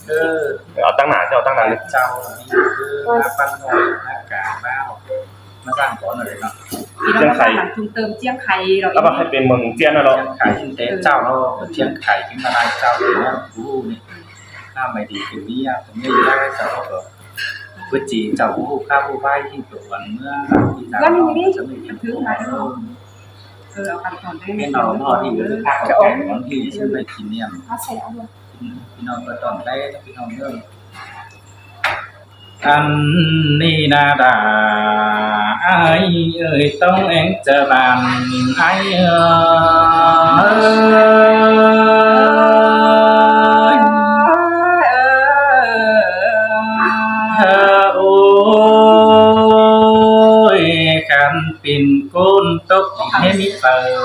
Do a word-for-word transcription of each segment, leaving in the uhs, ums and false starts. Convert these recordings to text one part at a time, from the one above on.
Ơ, au ꞌtáng nả, ꞌchọ ꞌtáng nả ꞌnị. Chảu, ꞌnị ꞌcứ ꞌmá ꞌpắn ꞌnọi ꞌmá cả ꞌmá ꞌnọi, ꞌmá ꞌsáng cón ꞌnọi ꞌnớ. ꞌChiếng Khay. Tum ꞌtơm ꞌChiếng Khay ꞌnọi. Lỏ ꞌva ꞌhứ pên mơng ꞌchiến ꞌnọi lỏ. ꞌChiếng Khay ꞌchí té chảu ꞌnọi, ꞌChiếng Khay ꞌchí ꞌmá lai chảu ꞌnọi, ꞌcú ꞌnị. ꞌNá mảy đi ꞌcứ ꞌmí ꞌá, ꞌcú ꞌmí ꞌlẹo chảu ꞌnọi. ꞌCứ ꞌchí chảu ꞌcú ꞌhụ ꞌkhá ꞌhụ ꞌvái ꞌhịn ꞌcọ ꞌquán ꞌmứa ꞌlạp ꞌti dao ꞌnọng, ꞌchí ꞌmí kin ꞌnọng. Ơ, au căn tỏn đé. ꞌMí ꞌnọng ꞌnọi ꞌnị ꞌcứ ꞌkhá ꞌquán ꞌquán ꞌhịn ꞌchí ꞌmí kin ꞌnọng. ꞌCọ ꞌsẹ ꞌnọng. ꞌPi ꞌnọng ꞌcọ tỏn đé, ꞌpi ꞌnọng ꞌnớ. Ăn ꞌnị ꞌna đa, ải ơi, ꞌtóng eng ꞌchớ ꞌvan ải ơi. Ôi, khăn pên ꞌcốn tốc ꞌnị ꞌhế ꞌmí phaư,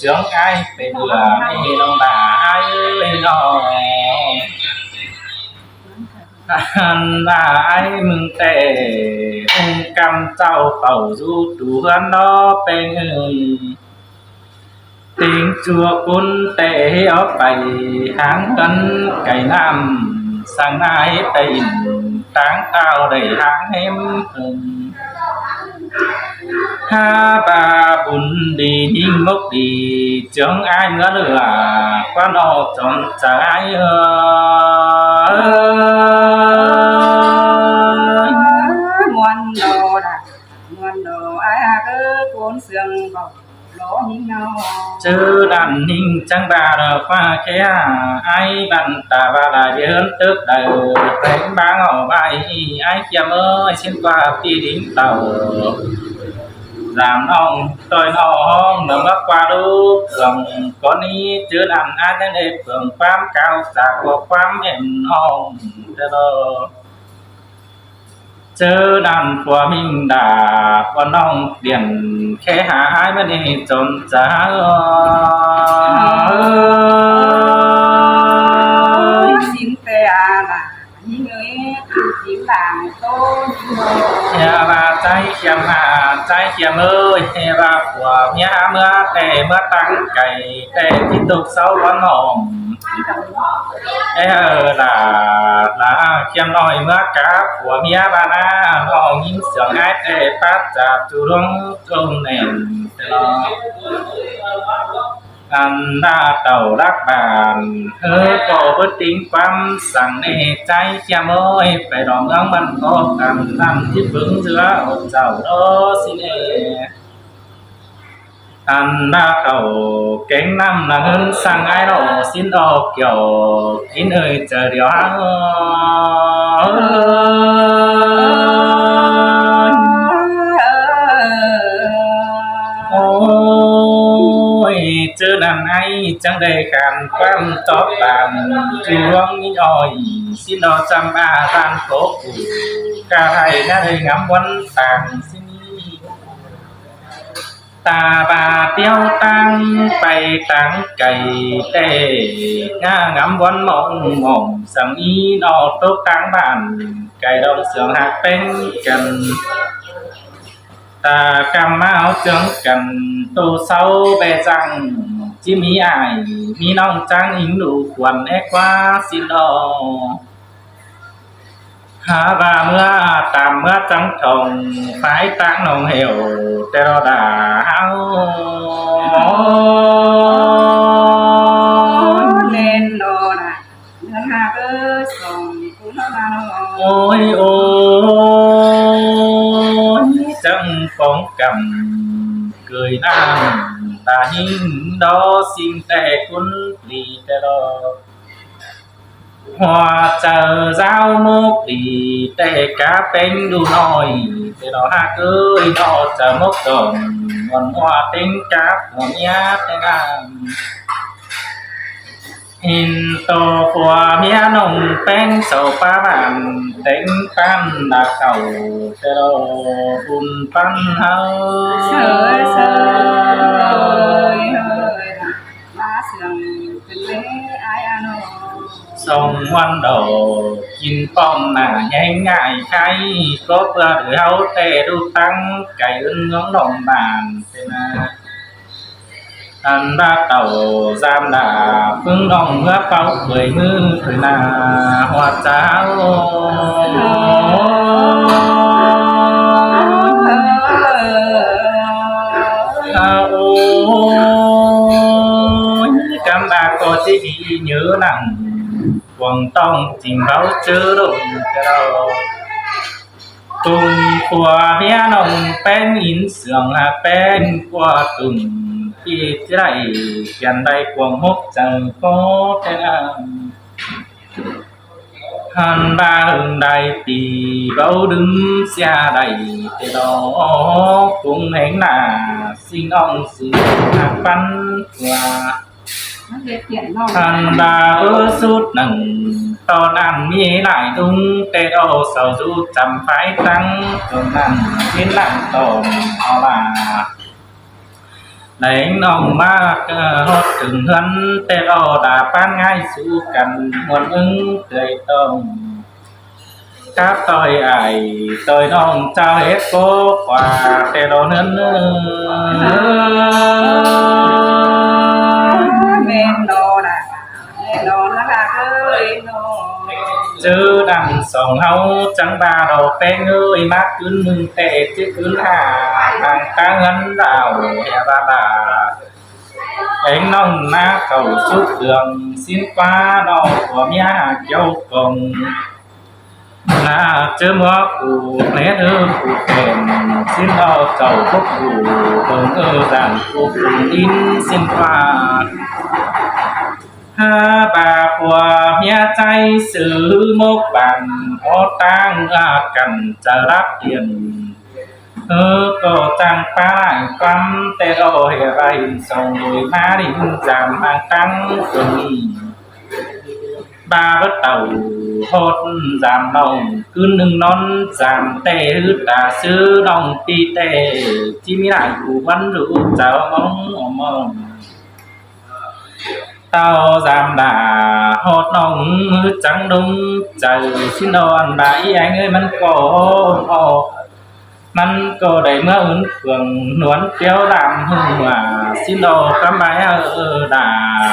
ꞌchướng ải pên lửa ꞌnị ꞌnọng đa ải ơi ꞌnọ. Ăn ải mưng ꞌtẹ, ung ꞌcắm chảu pảu dú tu ꞌhướn ꞌnọ ꞌpéng ơi. Têng ꞌchua ꞌcốn ꞌtẹ ꞌhế ók pay háng ꞌhướn cai ꞌnặm, săng ải ꞌtẹ ꞌnhính táng tao đảy háng ꞌhém hưng. Hák ꞌva bun đi ꞌnhính mốc đi, ꞌchướng ải ꞌmứa lửa ꞌquá ꞌnọ chón chaư ải ơi. ꞌMuôn ꞌnọ đa, ꞌmuôn ꞌnọ ải ꞌhặc ới, ꞌcốn sương báu lỏ ꞌnhính ꞌnọ. ꞌChớ ꞌnặn ꞌnhính chắng ꞌva lỏ ꞌquá ꞌkhé ải băn ta ꞌva lai ꞌviạk ꞌhướn tớc đaư, ꞌpéng báng ỏ ꞌvạy ải ꞌkhịa ꞌmới, ꞌsịn ꞌquá ꞌpi đính tảu. Dăm ꞌnọng ꞌtoi ꞌnọng ꞌhóng ꞌnớ ꞌmá ꞌquá đúc cuông, cón ꞌnị ꞌchớ ꞌnặn ải ꞌnhắng đảy cuông ꞌquám cáo ꞌchạ ꞌquá ꞌquám ẻn ꞌhóng ꞌtẹ lo. ꞌChớ ꞌnặn phua ꞌmính đa ꞌquá ꞌnọng tiện ꞌkhé hả ải ꞌmá ꞌnị chón chaư ơi. Xin ꞌtẹ a ꞌva ꞌnhính ơi, ꞌcứ chính làng ꞌtố ꞌnhính ơi. ꞌHê ꞌva ꞌchái ꞌkhiêm a, ꞌchái ꞌkhiêm ơi, ꞌhê ꞌva phua ꞌmía ꞌmứa ꞌtẹ ꞌmứa táng cai ꞌtẹ ꞌchí tốc sáu ꞌquán ꞌnọng. Ê, ơ, lả, lả, ꞌkhiêm ꞌnọi ꞌmứa cá phua ꞌmía ꞌva ꞌná, ꞌnọng ꞌnhính sương ải ꞌtẹ pát ꞌchạ ꞌchu ꞌluống ꞌcốn nẻn ꞌtẹ lo. Ăn ꞌná tảu lắc bản, ꞌhứ ꞌcọ bớt tính ꞌquám săng ꞌnị ꞌchái ꞌkhiêm ơi, pay đỏ ꞌmướng ꞌmắn ꞌcọ căn ꞌnặn ꞌchí pứng ꞌdứa ổ chảu ꞌnọ ꞌsịn ê. Ăn ꞌná khảu kéng ꞌnặm ꞌnăng ꞌhướn săng ải ꞌnọ ꞌsịn ꞌnọ kiẻo kin ơi chaư điêu háng. Ôi, ꞌchớ ꞌnặn ải chắng đảy khăn ꞌquám tóp bản ꞌchu ꞌluống ꞌnị ꞌnọi, ꞌsịn ꞌnọ chăm a ꞌván cốc ꞌcú ca ꞌhại ꞌná đảy ngắm ꞌmuôn tang ꞌsịn. Ta ꞌva ꞌtiếu ꞌtáng pay ꞌtáng cai ꞌtẹ, ꞌná ngắm ꞌmuôn mỏng mỏng săng ꞌnị ꞌnọ tốc ꞌtáng bản cai đong sương ꞌhặc ꞌpéng căn. Ta ꞌcắm ꞌmá ꞌchướng căn tô sáu ꞌvạy dăng, ꞌchí ꞌmí ải ꞌmí ꞌnọng chắng ính đu khuôn é ꞌquá ꞌsịn ꞌnọ. Hả ꞌva ꞌmứa tam ꞌmứa chắng thong phái ꞌtáng ꞌnọng hẻo ꞌtẹ lo đa ꞌháu. Ôi, ꞌmen lo đa, ꞌnhá ꞌcứ song ꞌcú ꞌnọ ꞌnọ. Ôi, ôi, chắng phóng căm ꞌcới ꞌnặn ta ꞌnhính đó ꞌsịn ꞌtẹ ꞌcốn đi ꞌtẹ lo. Hua chaư dáo mốc đi ꞌtẹ cá ꞌpéng đu ꞌnọi, ꞌtẹ lo ꞌhặc ới ꞌnọ chaư mốc tỏn, ꞌmuôn hua ꞌtếng cá phua ꞌmía ꞌtẹ ꞌnặn. ꞌHịn tô phua ꞌmía ꞌnọng ꞌpéng sau pá bản, ꞌtếng ꞌpắn đa khảu, ꞌtẹ lo bun ꞌpắn ꞌháu. Sơi, sơi, ơi, ơi. Song ꞌmuôn đaư kin pom nả ꞌhéng ngại khai, ꞌcọ ꞌpưa đuổi ꞌháu ꞌtẹ đu ꞌtáng cai ứn ꞌmướng ꞌnọng bản ꞌtẹ ꞌnạ. Ăn ꞌva tảu dam đả ꞌpứng ꞌnọng ꞌmứa páo ꞌpới ꞌmứ ꞌtoi nả ꞌhọt cháo. Ôi, cắm ba ꞌcọ ꞌchí đi nhớ nẳng cuông tong ching báu ꞌchớ ꞌlống ꞌtẹ ꞌlẹo. Tùng ꞌpưa ꞌmía ꞌnọng ꞌpéng ín sương hák ꞌpéng ꞌpưa tùng ꞌpi ꞌchí đảy kiên đảy cuông hốc chăng ꞌcọ ꞌtẹ ꞌnặn. Hăn ba hưng đảy pi báu đứm sia đảy ꞌtẹ ꞌlẹo. Cũng hên nả ꞌsịn ꞌnọng ꞌsịn hák păn ꞌpưa. Hăn ba báu sút nẳng ꞌtọn ăn ꞌmí đảy ꞌlống ꞌtẹ ꞌlẹo, sau dú chăm phái tắng cuông nẳng ꞌmí nẳng tỏm au ꞌva đảy ꞌnọng ꞌmá, ơ, ꞌhọt tứn ꞌhướn ꞌtẹ ꞌlẹo, đa ꞌpán ꞌngai sú căn ꞌmuôn ꞌnưng ꞌtưa tỏm. Cắp ꞌtoi ải ꞌtoi ꞌnọng chao hét ꞌcọ ꞌquá ꞌtẹ ꞌlẹo ꞌnưng. ꞌMen ꞌnọ nả, ꞌmen ꞌnọ nả ꞌhặc ơi ꞌnọ. ꞌChớ đăm song ꞌháu chắng ba ꞌlẹo ꞌpéng ơi, ꞌmá ꞌcứn ꞌnưng ꞌtẹ ꞌchí ꞌcứn hả, hang ta ꞌngớn đảo hẹ ꞌva đả. Ếng ꞌnọng nả khảu sút đường ꞌsịn ꞌquá ꞌnọng ꞌcọ ꞌmía hả kiêu cong. Nả ꞌchớ ꞌmứa ꞌcọ ꞌlé ꞌhứ ꞌcọ khen ꞌsịn ꞌlẹo, chảu cốc ꞌcọ bớng ơ dản ꞌcọ ꞌcốn ín ꞌsịn ꞌquá. Hả ba ꞌpưa ꞌmía ꞌchái sư mốc bản ók ꞌtáng ꞌa căn chaư lắp điện. Ơ, ꞌcọ chắng pá lai ꞌquám ꞌtẹ ꞌlẹo, hê ꞌva hên song đuổi ꞌmá đin dam hang tắng cuông ꞌnị. Ba báu tảu ꞌhọt dam ꞌnọng ꞌcứn ꞌnưng ꞌnón dam ꞌtẹ ꞌhứ ta sư ꞌnọng ꞌpi ꞌtẹ ꞌchí ꞌmí lai ꞌcú bắn rú chao ꞌmóng ꞌmóng. Tảu dam đả ꞌhọt ꞌnọng ꞌhứ chắng đông chaư ꞌsịn ꞌnọ. Ăn đa ꞌí ꞌéng ơi, ꞌmắn ꞌcọ ꞌhọt, ꞌmắn ꞌcọ đảy ꞌmứa ứn phường nuốn piếu đam hưng họa ꞌsịn ꞌnọ. Cắm ba ơ đả,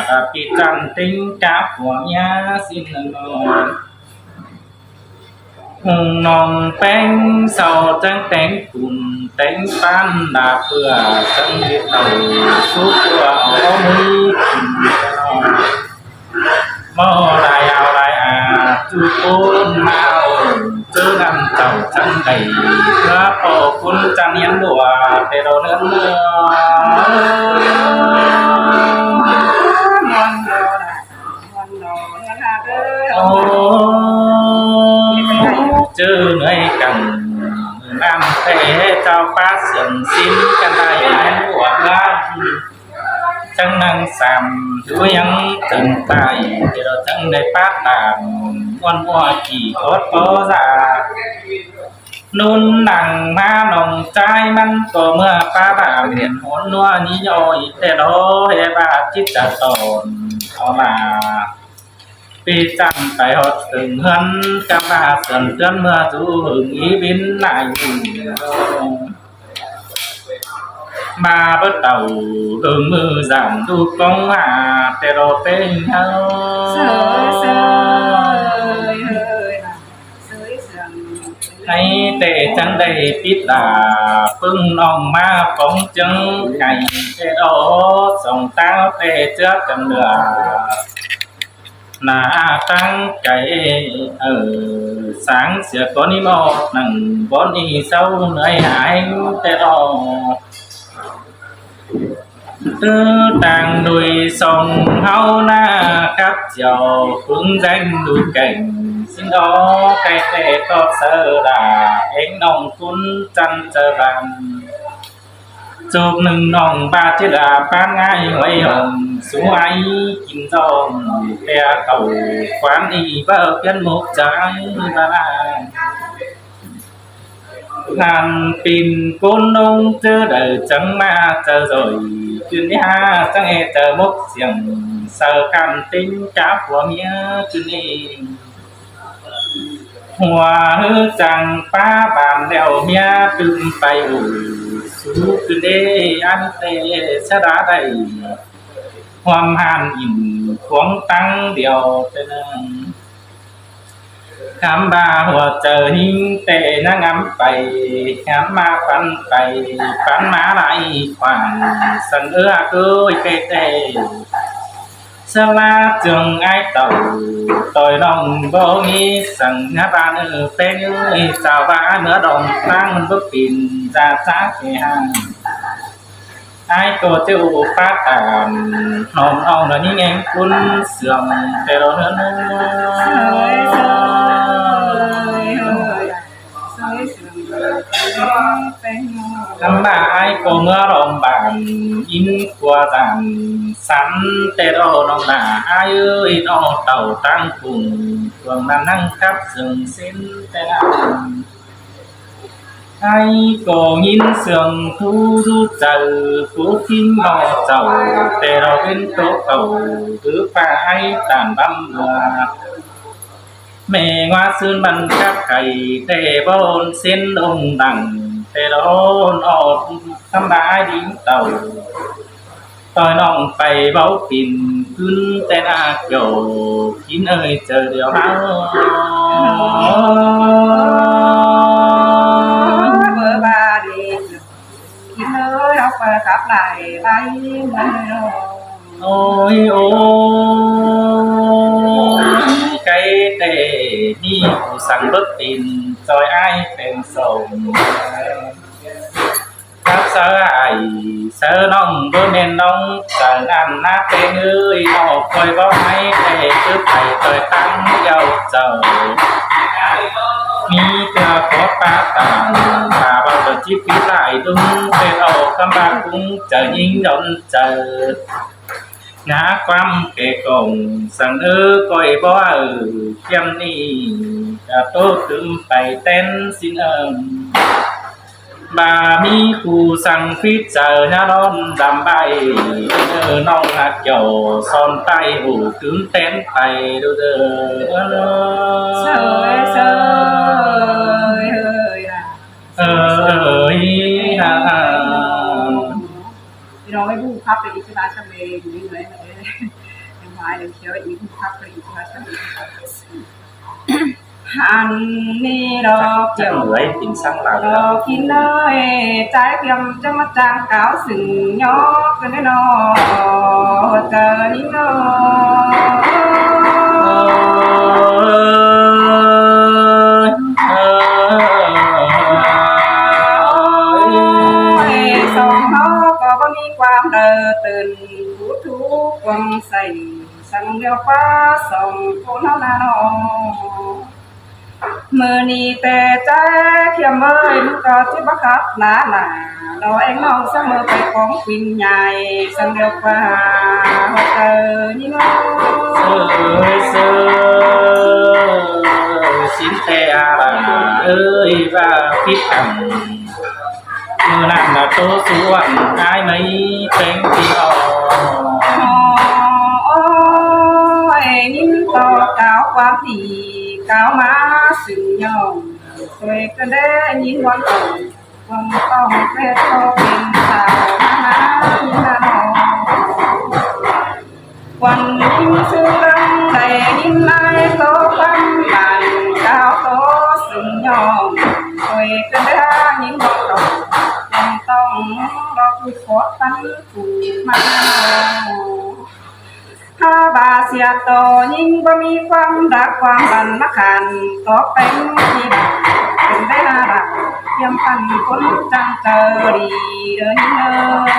đả pi chăn tính cá của ꞌmía ꞌsịn ꞌnọ. Hưng ꞌnọng ꞌpéng sau chắng téng cùn téng pán đa ꞌpưa chắng đi tàu sú ꞌpưa au ꞌmứ cùn ꞌmá lai au lai a, ꞌchu ꞌcốn ꞌmá au. ꞌChớ đăm tảu chắng đảy ꞌhứa ꞌpo ꞌcốn chăn hiến đua ꞌtẹ ꞌlẹo ꞌnưng. Ôi, ꞌchớ ꞌnọi cẳng ꞌnặn ꞌtẹ chảu pá sương ꞌsịn căn lai ꞌnặn ꞌquá ꞌva chắng năng sam dú ꞌhiếng tơng tai, ꞌtẹ ꞌlẹo chắng đảy pát đam ꞌmuôn ꞌmua kỉ ꞌcót ꞌpó da. ꞌNun năng ꞌmá ꞌnọng ꞌchái ꞌmắn ꞌcọ ꞌmưa pá đam hôn ꞌnua ꞌnị ꞌnọi ꞌtẹ ꞌlẹo, hê ꞌva chít chaư tỏn au ꞌva ꞌpi chăn tai ꞌhọt tưng ꞌhướn, cắm ba sươn ꞌtướn ꞌmưa dú hưng í bín lai. Ba báu tảu hưng ꞌmự dản dú cống hả ꞌtẹ ꞌlẹo ꞌpéng ꞌháu. Hảư ꞌtẹ chắng đảy pít đả ꞌpứng ꞌnọng ꞌmá phóng chướng cai ꞌtẹ ꞌlẹo, song táo ꞌtẹ ꞌchớ căn lửa. Nả ꞌtáng cai, ơ, sáng sia ꞌcốn ꞌnị ꞌmá ꞌnặn bón ꞌnị sau ꞌnọi hả ꞌtẹ ꞌlẹo. ꞌTứ tang đuôi song ꞌháu nả cắp chiêu ꞌpứng dáng đu kẻng ꞌsịn ꞌnọ, cai ꞌtẹ tót saư đả ếng ꞌnọng ꞌcốn chăn chaư ban. Chốp ꞌnưng ꞌnọng ba ꞌchí đả pán ꞌngai ꞌhuối hỏng sú ai kin dom ꞌtẹ khảu quán ꞌnị báu piến mốc chaư ꞌva hăn pin ꞌcốn ꞌnọng ꞌchớ đaư chắng ꞌmá chaư doi ꞌchư ꞌnị hả, chắng ê chaư mốc siêng saư căn tính cá phua ꞌmía ꞌchư ꞌnị. Hua ꞌhứ chắng pá ban ꞌlẹo ꞌmía tứm pay ủ Sú ꞌcứn đé ăn ꞌtẹ ꞌsá đá đảy, ꞌhuôm ꞌhan ỉn cuông táng điêu ꞌtẹ ꞌnưng. Khắm ꞌva ꞌhua chaư ꞌhính ꞌtẹ ꞌnhắng ngắm pay, ngắm ꞌmá păn pay, păn ꞌmá lai khoản, săng ꞌlứa ꞌcới ꞌkẹ ꞌtẹ. ꞌSá ꞌlá ꞌchương ải tảu, ꞌtoi ꞌnọng báu ꞌmí săng ꞌhứ ꞌva ꞌnớ ꞌpéng ơi, chảu ꞌva ải ꞌmứa đom ꞌtáng ꞌmắn báu pên, ꞌdạk ꞌchá kẻ ꞌhại. Ải ꞌcọ ꞌchớ ꞌu pá tản, ꞌnọng ꞌnọng ꞌnớ ꞌnhính ꞌngéng ꞌcốn sương ꞌtẹ lo ꞌnớ. Khắm ꞌva ải ꞌcọ ꞌmứa đom bản, ín ꞌqua dản sắn ꞌtẹ lo ꞌnọng nả ải ơi, ꞌnọng tảu ꞌtáng cuông, cuông ꞌnặn ꞌnhắng cắp sương ꞌsến ꞌtẹ ꞌnặn. Ải ꞌcọ ꞌnghín sương thú dú chaư, phú thính ꞌmo chảu, ꞌtẹ lo ꞌvến tố cảu, thứ pha ải tản băm ꞌmưa. ꞌMẹ ꞌngúa ꞌsướng băn cắp cay, ꞌtẹ bón ꞌsến ống đăng, ꞌtẹ lo ón ón, khắm ꞌva ải đính tảu. ꞌToi ꞌnọng pay báu pên ꞌcứn ꞌtẹ ꞌnạ kiẻo, kin ơi chaư điêu ꞌháu. Bơ ꞌva đi, kin ơi, ꞌháu pay khắp lai ꞌvạy ꞌmắn ꞌnớ. Ôi ôi, cay ꞌtẹ ꞌnị ꞌcọ săng báu pên, ꞌchoi ải pên sông. Cắp sáư ải, sáư ꞌnọng báu ꞌmen ꞌnọng, sáư ꞌnặn ꞌnạ ꞌpéng ơi, ꞌnọng ꞌcoi báu ải ꞌtẹ, ꞌchớ pay ꞌtoi ꞌtáng điêu chaư. ꞌMí ꞌtưa có pá tản, pá báu ꞌtoi chip pít lai đúng, ꞌtẹ ꞌnọng khắm ꞌva cũng chaư ꞌnhính đón chaư. Ngá ꞌquám kẻ cỏng săng ꞌnớ ꞌcoi báu ải, ꞌkiêm ꞌnị ꞌcọ tố tứm pay ꞌtén ꞌsịn ơm. ꞌVa ꞌmí khu săng phít chaư ꞌnhá đón dăm ꞌvạy, ơ ꞌnọng ꞌnạ kiẻo son ꞌtạy ủ tứm ꞌtén pay đô đơ. Sơi, sơi, ơi à. Ơi à. Rồi, bu khắp đi, chứ ba sao về, như vậy mà. Em hỏi em khéo, ý bu khắp đi, chứ ba sao về. Hẳn ni đó, chắc người tìm sang là đó. Đó, kín ơi, trái tim trong mắt trăng cáo sừng nhó, cái đấy nó, trời đi nó. Ôi, sông nó có bao nhiêu quan đời tình, phú thú quăng sảy, săng điêu ꞌquá sông cô nó là nó. ꞌMự ꞌnị ꞌtẹ ꞌchái Khiêm ơi, ꞌmự ꞌcọ ꞌchí báu khắp ná nả, lo ꞌen ꞌnọng săng ꞌmự pay cóng quỳnh nhai, săng điêu ꞌquá ꞌhọt chaư ꞌnị ꞌnớ. Sơi, sơi, sính ꞌtẹ a ꞌva ơi, ꞌva phít ꞌnặn. ꞌMự ꞌnặn ꞌnạ tố sú ăn ải ꞌmí ꞌpéng ꞌpi ꞌnọng. Ôi, ꞌnhính ꞌto cáo ꞌquám đi, cáo ꞌmá sưng ꞌnhọng, ꞌtoi ꞌcọ đé ꞌnhính ꞌquám ꞌtong, ꞌquám ꞌtong ꞌpé ꞌto pên sao ꞌmá ꞌnhính ꞌnặn ꞌnọ. Quan ꞌnhính ꞌsướng ꞌtáng đảy ꞌnhính ải ꞌto ꞌquám bản, cáo ꞌto sưng ꞌnhọng, ꞌtoi ꞌcọ đé ꞌnhính ꞌquám ꞌtong, ꞌquám ꞌtong lo ꞌcứ khót ꞌtắn phủ ꞌmá. Hák ꞌva sia ꞌto ꞌnhính báu ꞌmí ꞌquám đắc ꞌquám bản ꞌmá khăn, ꞌto ꞌpéng ꞌnị bản, pên đé ꞌnạ bản, ꞌtiêm ꞌpắn ꞌcốn chắng chaư đi, ơ ꞌnhính ơi.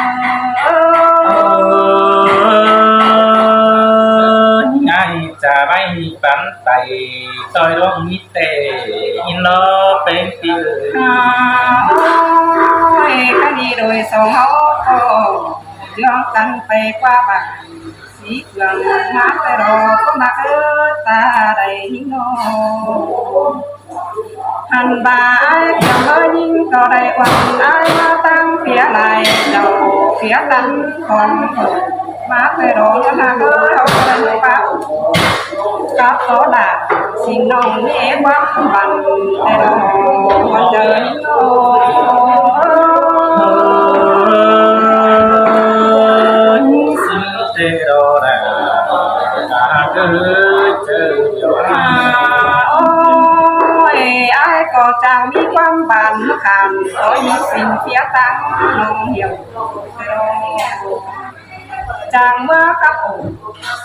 Ơi, ải chả ꞌvạy pắn pay, ꞌtoi ꞌluống ꞌmí ꞌtẹ, ꞌnhính lo ꞌpéng ꞌpi ơi. À, ôi, cái đi đôi sông ꞌháu ꞌcọ, ꞌdương căn pay ꞌquá bản, sí cuông ꞌmá ꞌtẹ lo, ꞌcốn ꞌmá ꞌcứ ta đảy ꞌnhính ꞌnọ. Hẳn ꞌva ải Khiêm ơi ꞌnhính ꞌcọ đảy quan ải ꞌmá ꞌtáng phiế lai, chảu phiế căn khỏn ꞌmá ꞌtẹ lo, ꞌnhính ꞌnạ ơi, ꞌháu ꞌcọ đảy ꞌmá cắp ꞌto đả, sính ꞌnọng ꞌnị ꞌquám bản ꞌtẹ lo, ꞌcọ chaư ꞌnhính ꞌnọ. Chảu ꞌmí ꞌquám bản ꞌmá khản, ói ꞌmí sính ꞌpía ꞌtáng ꞌnọng hiêm. Chắng ꞌmưa khắp ổ,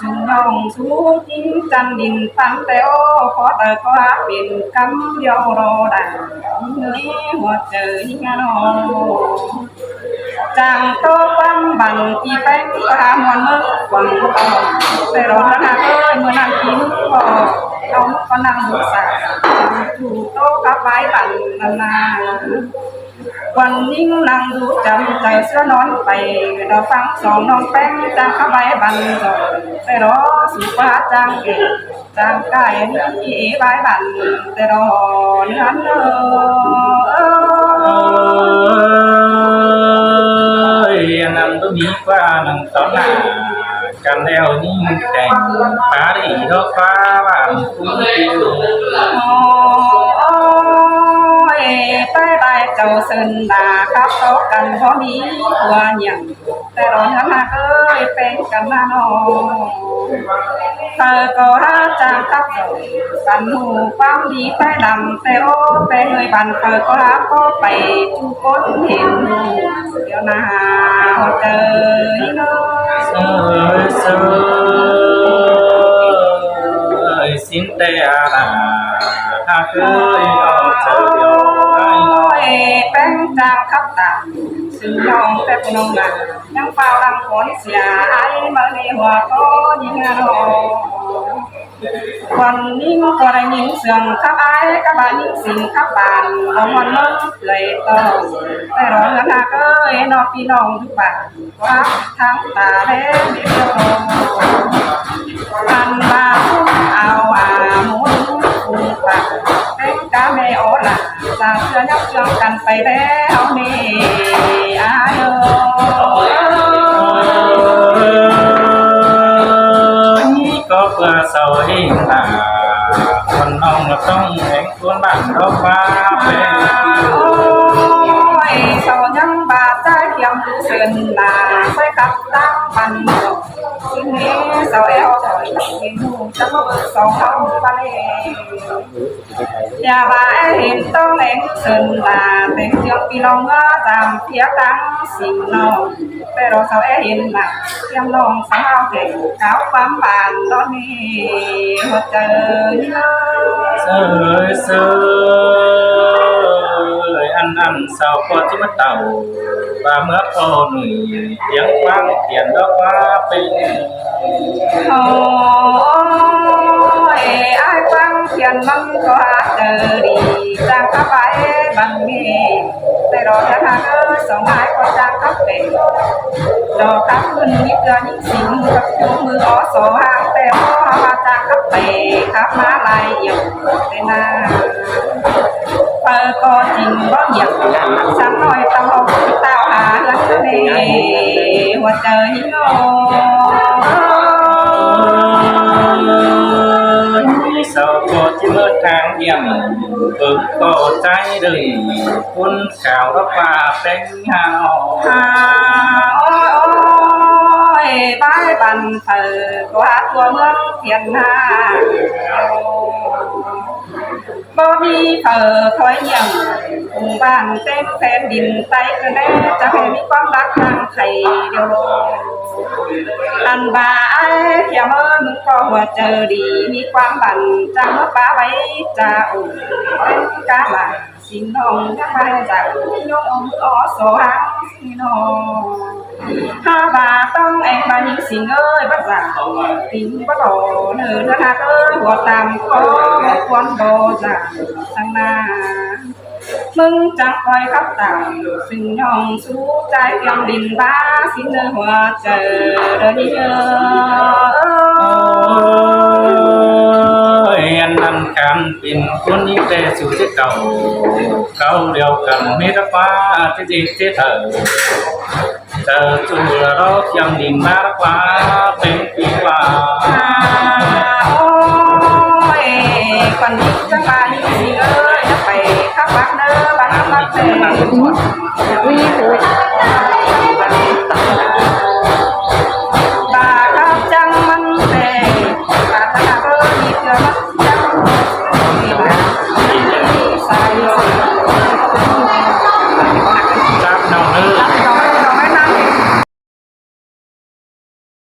sính ꞌnọng sú ꞌnhính chăn đin ꞌphắn ꞌtẹ ꞌnớ, khót ꞌtẹ ꞌcọ hák pên cắm điêu ꞌló đảy, ꞌnhính ꞌhới ꞌhua chaư ꞌnhính ꞌnọ. Chắng ꞌtố ꞌquám bản ꞌti ꞌpéng ꞌcọ hák ꞌmuôn ꞌmớng quảng ꞌtọ. ꞌTẹ ꞌló ꞌnặn ꞌhặc ꞌới, ꞌmưa ꞌnặn ꞌti ꞌmứt ꞌcọ, ꞌlẹo ꞌmứt ꞌcọ ꞌnặn đu sả. ꞌChu ꞌtố khắp bái bản ꞌnặn ꞌna. Quảng ꞌnhính ꞌnặn đu chăm chaư ꞌsứa ꞌnón pay, ꞌlẹo ꞌphắng song ꞌnọng ꞌpéng chắng khắp bái bản ꞌtọ. ꞌTẹ ꞌló sú ꞌquá chắng kẻ chắng cai ꞌnị bái bản ꞌtẹ ꞌló ꞌnặn ꞌnớ. Ơi, ꞌnặn đu ꞌmí ꞌquá ꞌnặn tó nả, căn ꞌlẹo ꞌnhính tẻng pá đi ꞌló ꞌquá bản ꞌcốn ꞌti. Ôi, bái bái chảu sưn đa khắp tó căn báu ꞌmí ꞌhua nhẳn. ꞌTẹ ꞌló ꞌnặn ꞌhặc ꞌới, ꞌpéng căn ꞌnặn ꞌnọ. Phaư ꞌcọ hák chắng khắp dọ, bản ꞌhụ ꞌquám đi ꞌpéng đăm ꞌtẹ ꞌló, ꞌpéng ơi bản phaư ꞌcọ hák ꞌcọ pay ꞌchu ꞌcốn hên ꞌhụ. Điêu ꞌna ꞌhọt chaư ꞌnị ꞌnớ. Ơi, ơi, sính ꞌtẹ a đa, ꞌhặc ꞌới, ꞌnọng chaư điêu ꞌnị ꞌnớ. Ôi, ꞌpéng chắng khắp tẳng, sính ꞌnọng ꞌtẹ ꞌnọng ꞌna. ꞌNhắng pao lăng khốn sia ai ꞌmá ꞌnị ꞌhua ꞌcốn ꞌnhính ꞌnọ. Quảng ꞌnhính ꞌcọ đảy ꞌnhính sương khắp ai, khắp ai ꞌnhính sính khắp bản, ꞌló ꞌmuôn ꞌmớng ꞌlới ꞌtọ. ꞌTẹ ꞌló ꞌnặn ꞌhặc ꞌới, ꞌnọ ꞌpi ꞌnọng ꞌdú bản, ꞌquá thắng ta ꞌlé ꞌmí ꞌtọ. Ăn ꞌva ꞌsúm ao a ꞌmún phung pang, ꞌpéng cá ꞌmẹ ók lả, sa ꞌsứa nhắc ꞌchương căn pay ꞌlé ꞌháu ꞌnị. Ai ơi. ꞌCọ ꞌpưa sau ꞌnhính lả, ꞌcốn ꞌnọng ꞌcọ ꞌtong ꞌhéng ꞌcốn bản ꞌló ꞌquá ꞌpéng. Ôi, sau ꞌnhắng ꞌva ꞌchái khiêm ꞌlú sưn lả, ꞌchái khắp ꞌtáng bản ꞌnọ. Sính ꞌnị sau é ók khỏi, ꞌnhính ꞌhụ chắng báu báu sau ꞌháu ꞌmá ꞌlé. ꞌNhá ꞌva é hên ꞌtong ꞌhéng sưn lả, tẻng ꞌchương ꞌpi ꞌnọng ꞌmưa dăm ꞌpía ꞌtáng sính ꞌnọng. ꞌTẹ ꞌló sau é hên lả, ꞌtiêm ꞌnọng sau ꞌháu tẻng cáo ꞌquám bản ꞌtọn ꞌnị ꞌhọt chaư ꞌnị ꞌnớ. Ơi, ơi, ăn ăn sau ꞌcọ ꞌchí ꞌmá tảu, ꞌva ꞌmưa ꞌpo ꞌnọi, ꞌtiếng ꞌquáng tiên ꞌló ꞌquá ꞌpéng. Ôi, ai ꞌquáng tiên ꞌmắn ꞌcọ hák chaư đi, chắng khắp bái bản ꞌnị. ꞌTẹ ꞌló chắng hák ꞌsướng ai ꞌcọ chắng khắp pên. ꞌLo khắp ꞌmự ꞌmí ꞌtưa ꞌnhính sính, khắp ꞌchu ꞌmự ók so hák ꞌtẹ ꞌpo hák ꞌva chắng khắp pên, khắp ꞌmá lai yau ꞌtẹ ꞌna. Phaư ꞌcọ ꞌchính báu nhiêm, sắm ꞌnọi ꞌtạu ꞌhọt ꞌtạu ha ꞌhướn ꞌnị ꞌhọt chaư ꞌnị ꞌnớ. Sau ꞌcọ ꞌchí ꞌmá tháng nhiêm, bớng ꞌcọ ꞌchái đảy, ꞌcốn khảu ꞌló ꞌquá ꞌpéng ha ꞌnọ. Ha, ôi, ôi, bái bản phaư ꞌcọ hák ꞌtưa ꞌmướng tiên ha. Báu ꞌmí phaư khỏi nhiêm, phung bản ꞌtếng phén đin ꞌTáy ꞌcọ đé, chắng hên ꞌmí ꞌquám lắc ꞌtáng khay điêu. Ăn ꞌva ai khiêm ꞌmá ꞌmướng ꞌcọ ꞌhọt chaư đi, ꞌmí ꞌquám bản chắng ꞌmá pá bái cha ủng, ꞌpéng cá bản sính ꞌnọng ꞌnhắng ꞌva dạu, ꞌnhắng ók so hák sính ꞌnọng. Ha ꞌva ꞌtong ꞌhéng ꞌva ꞌnhính sính ơi, báu dạu, sính báu đỏ, ꞌnớ ꞌnớ hák ơi, ꞌhọt tam ꞌcọ, ꞌhọt ꞌquám báu dạu, ꞌsướng ꞌna. ꞌMứng chắng ꞌcoi khắp tẳng, sính ꞌnọng sú, ꞌchái khiêm đin bá, sính ꞌnớ ꞌhọt chaư, đơ ꞌnị ꞌnớ. Ơi, ăn ăn khăn pên ꞌcốn ꞌnị ꞌtẹ su ꞌchí cảu, cảu điêu căn ꞌmí ꞌló ꞌquá, ꞌchí ꞌchí ꞌchí thở. Chaư ꞌchu ꞌló khiêm đin bá ꞌló ꞌquá, ꞌpéng ꞌpi ꞌquá. Ôi, quảng ꞌnhính chắng ꞌva ꞌnhính sính ơi, chắng pay khắp bản ꞌnớ, bản khắp bản ꞌtẹ.